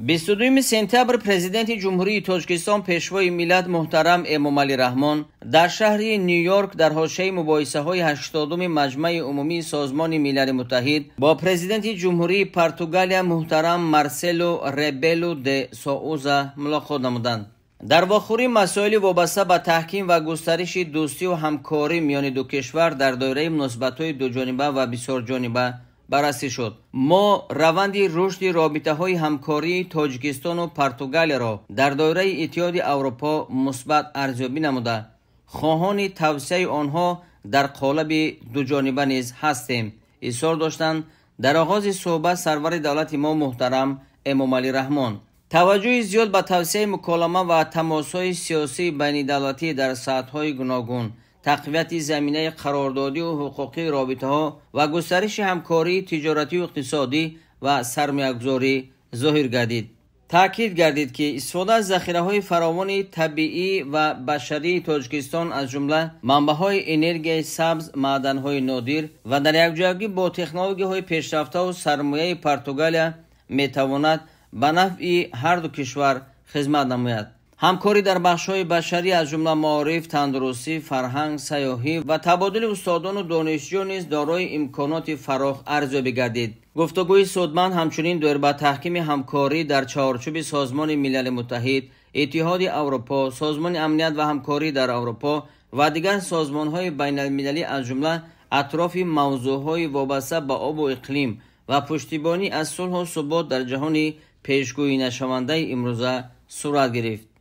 22 сентябр Президенти Ҷумҳурии Тоҷикистон, Пешвои миллат муҳтарам Эмомалӣ Раҳмон дар шаҳри Ню-Йорк дар ҳошияи мубоҳисаҳои 80-уми Маҷмаи Умумии Созмони Милали Муттаҳид бо Президенти Ҷумҳурии Португалия муҳтарам Марселу Ребелу де Соуза мулоқот намуданд. Дар вохӯрӣ масоили вобаста ба таҳким ва густариши дӯстию ҳамкорӣ миёни ду кишвар дар доираи муносибатҳои дуҷониба ва бисёрҷониба баррасӣ шуд. Мо раванди рушди робитаҳои ҳамкории Тоҷикистону Португалияро дар доираи Иттиҳоди Аврупо мусбат арзёбӣ намуда, хоҳони тавсеаи онҳо дар қолаби дуҷониба низ ҳастем, изҳор доштанд дар оғози суҳбат сарвари давлати мо муҳтарам Эмомалӣ Раҳмон. Таваҷҷӯҳи зиёд ба тавсеаи муколама ва тамосҳои сиёсии байнидавлатӣ дар сатҳҳои гуногун, тақвияти заминаи қарордодию ҳуқуқии робитаҳо ва густариши ҳамкории тиҷоратию иқтисодӣ ва сармоягузорӣ зоҳир гардид. Таъкид гардид, ки истифода аз захираҳои фаровони табиӣ ва башарии Тоҷикистон, аз ҷумла манбаъҳои энергияи сабз, маъданҳои нодир ва дар якҷоягӣ бо технологияҳои пешрафтаву сармояи Португалия метавонад ба нафъи ҳарду кишвар хизмат намояд. Ҳамкорӣ дар бахшҳои башарӣ, аз ҷумла маориф, тандурустӣ, фарҳанг, сайёҳӣ ва табодули устодону донишҷӯ низ дорои имконоти фарох арзёбӣ гардид. Гуфтугӯи судманд ҳамчунин доир ба таҳкими ҳамкорӣ дар чаҳорчӯби Созмони Милали Муттаҳид, Иттиҳоди Аврупо, Созмони амният ва ҳамкорӣ дар Аврупо ва дигар созмонҳои байналмилалӣ, аз ҷумла атрофи мавзӯъҳои вобаста ба обу иқлим ва пуштибонӣ аз сулҳу субот дар ҷаҳони пешгӯӣнашавандаи имрӯза сурат гирифт.